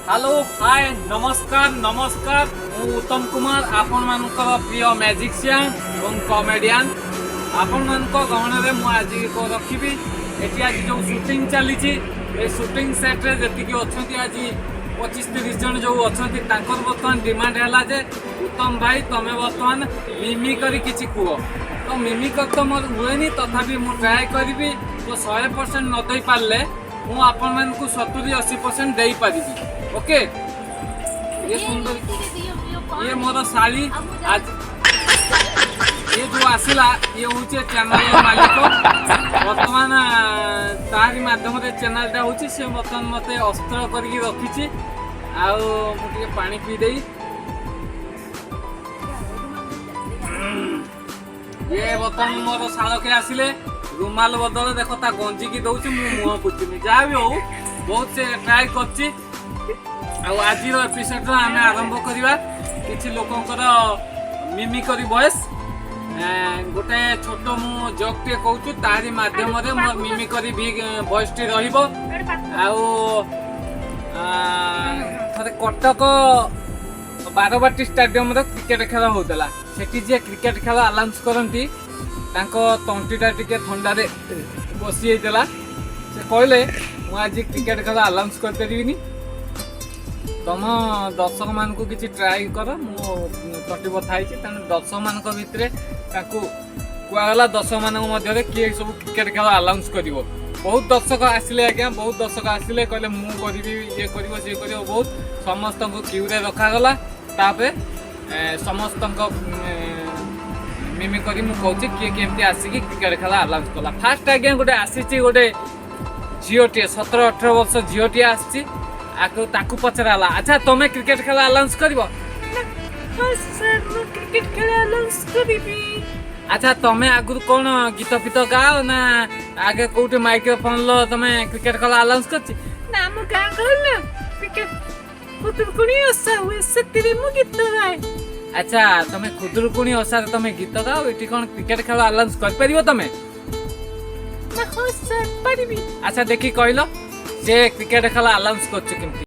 Hello, ହାଏ, ନମସ୍କାର, ନମସ୍କାର। ମୁଁ ଉତ୍ତମ କୁମାର, ଆପଣମାନଙ୍କର ପ୍ରିୟ ମ୍ୟାଜିସିଆନ୍ ଏବଂ କମେଡ଼ିଆନ୍। ଆପଣମାନଙ୍କ ଗହଣରେ ମୁଁ ଆଜି ରଖିବି। ଏଠି ଆଜି ଯେଉଁ ସୁଟିଂ ଚାଲିଛି, ଏ ସୁଟିଂ ସେଟ୍ରେ ଯେତିକି ଅଛନ୍ତି, ଆଜି 25-30 ଜଣ ଯେଉଁ ଅଛନ୍ତି, ତାଙ୍କର ବର୍ତ୍ତମାନ ଡିମାଣ୍ଡ ହେଲା ଯେ ଉତ୍ତମ ଭାଇ, ତମେ ବର୍ତ୍ତମାନ ମିମି କରି କିଛି କୁହ। ତ ମିମି କରି ତ ମୋର ହୁଏନି, ତଥାପି ମୁଁ ଟ୍ରାଏ କରିବି। ତ 100% ନ ଦେଇପାରିଲେ ମୁଁ ଆପଣମାନଙ୍କୁ 70-80% ଦେଇପାରିବି। ଓକେ, ଇଏ ସୁନ୍ଦର, ଇଏ ମୋର ଶାଳୀ। ଆଜି ଇଏ ଯୋଉ ଆସିଲା, ଇଏ ହଉଛି ଚ୍ୟାନେଲର ମାଲିକ। ବର୍ତ୍ତମାନ ତାରି ମାଧ୍ୟମରେ ଚ୍ୟାନେଲଟା ହଉଛି। ସେ ବର୍ତ୍ତମାନ ମତେ ଅସ୍ତ୍ର କରିକି ରଖିଛି। ଆଉ ମୁଁ ଟିକେ ପାଣି ପିଇ ଦେଇ। ଇଏ ବର୍ତ୍ତମାନ ମୋର ଶାଳକେ ଆସିଲେ। ରୁମାଲ ବଦଳ ଦେଖ, ତା ଗଞ୍ଜିକି ଦଉଛି, ମୁଁ ମୁହଁ ପୋଛୁନି। ଯାହା ବି ହଉ, ବହୁତ ସେ ଟ୍ରାଏ କରିଛି। ଆଉ ଆଜିର ଏପିସୋଡର ଆମେ ଆରମ୍ଭ କରିବା କିଛି ଲୋକଙ୍କର ମିମିକରି ଭଏସ୍। ଗୋଟେ ଛୋଟ ମୁଁ ଜୋକ୍ଟିଏ କହୁଛୁ, ତାରି ମାଧ୍ୟମରେ ମୋର ମିମିକରି ଭଏସ୍ଟି ରହିବ। ଆଉ ଥରେ କଟକ ବାରବାଟୀ ଷ୍ଟାଡିୟମରେ କ୍ରିକେଟ ଖେଳ ହଉଥିଲା। ସେଠି ଯିଏ କ୍ରିକେଟ ଖେଳ ଆନାଉନ୍ସ କରନ୍ତି, ତାଙ୍କ ତଣ୍ଟିଟା ଟିକେ ଥଣ୍ଡାରେ ବସି ଯାଇଥିଲା। ସେ କହିଲେ, ମୁଁ ଆଜି କ୍ରିକେଟ ଖେଳ ଆନାଉନ୍ସ କରିପାରିବିନି, ତମ ଦର୍ଶକମାନଙ୍କୁ କିଛି ଟ୍ରାଏ କର, ମୁଁ ତଣ୍ଟି ବଥା ହେଇଛି। ତେଣୁ ଦର୍ଶକମାନଙ୍କ ଭିତରେ ତାଙ୍କୁ କୁହାଗଲା, ଦର୍ଶକମାନଙ୍କ ମଧ୍ୟରେ କିଏ ସବୁ କ୍ରିକେଟ ଖେଳ ଆନାଉନ୍ସ କରିବ? ବହୁତ ଦର୍ଶକ ଆସିଲେ ଆଜ୍ଞା, ବହୁତ ଦର୍ଶକ ଆସିଲେ। କହିଲେ ମୁଁ କରିବି, ଇଏ କରିବ, ସିଏ କରିବ, ବହୁତ। ସମସ୍ତଙ୍କୁ କ୍ୟୁରେ ରଖାଗଲା। ତାପରେ ସମସ୍ତଙ୍କ ମିମି କରି ମୁଁ କହୁଛି, କିଏ କେମିତି ଆସିକି କ୍ରିକେଟ ଖେଳ ଆନାଉନ୍ସ କଲା। ଫାଷ୍ଟ ଆଜ୍ଞା ଗୋଟେ ଆସିଛି, ଗୋଟେ ଝିଅଟିଏ, 17-18 ବର୍ଷ ଝିଅଟିଏ ଆସିଛି। ଆକୁ ତାକୁ ପଚରା ହେଲା, ଆଚ୍ଛା, ତମେ କ୍ରିକେଟ ଖେଳ ଆନାଉନ୍ସ କରିବ? ନା, ହଁ ସାର୍, ମୁଁ କ୍ରିକେଟ ଖେଳ ଆନାଉନ୍ସ କରିବି। ଆଚ୍ଛା, ତମେ ଆଗରୁ କଣ ଗୀତ ଫିତ ଗାଅ ନା ଆଗେ କୋଉଠି ମାଇକ୍ରୋଫୋନ ତମେ କ୍ରିକେଟ ଖେଳ ଆନାଉନ୍ସ କରିଛି? ନା, ଆମ ଗାଁ ଗହଳି ନା କ୍ରିକେଟ ଖୁଦୁରୁକୁଣୀ ଓଷା ହୁଏ, ସେଥିରେ ମୁଁ ଗୀତ ଗାଏ। ଆଚ୍ଛା, ତମେ ଖୁଦୁରୁକୁଣୀ ଓଷାରେ ତମେ ଗୀତ ଗାଅ, ଏଠି କଣ କ୍ରିକେଟ ଖେଳ ଆନାଉନ୍ସ କରିପାରିବ ତମେ? ନା, ହଁ ସାର୍, ପାରିବି। ଆଚ୍ଛା, ଦେଖି କହିଲ ସେ କ୍ରିକେଟ ଖେଳ ଆନାଉନ୍ସ କରୁଛି କେମିତି?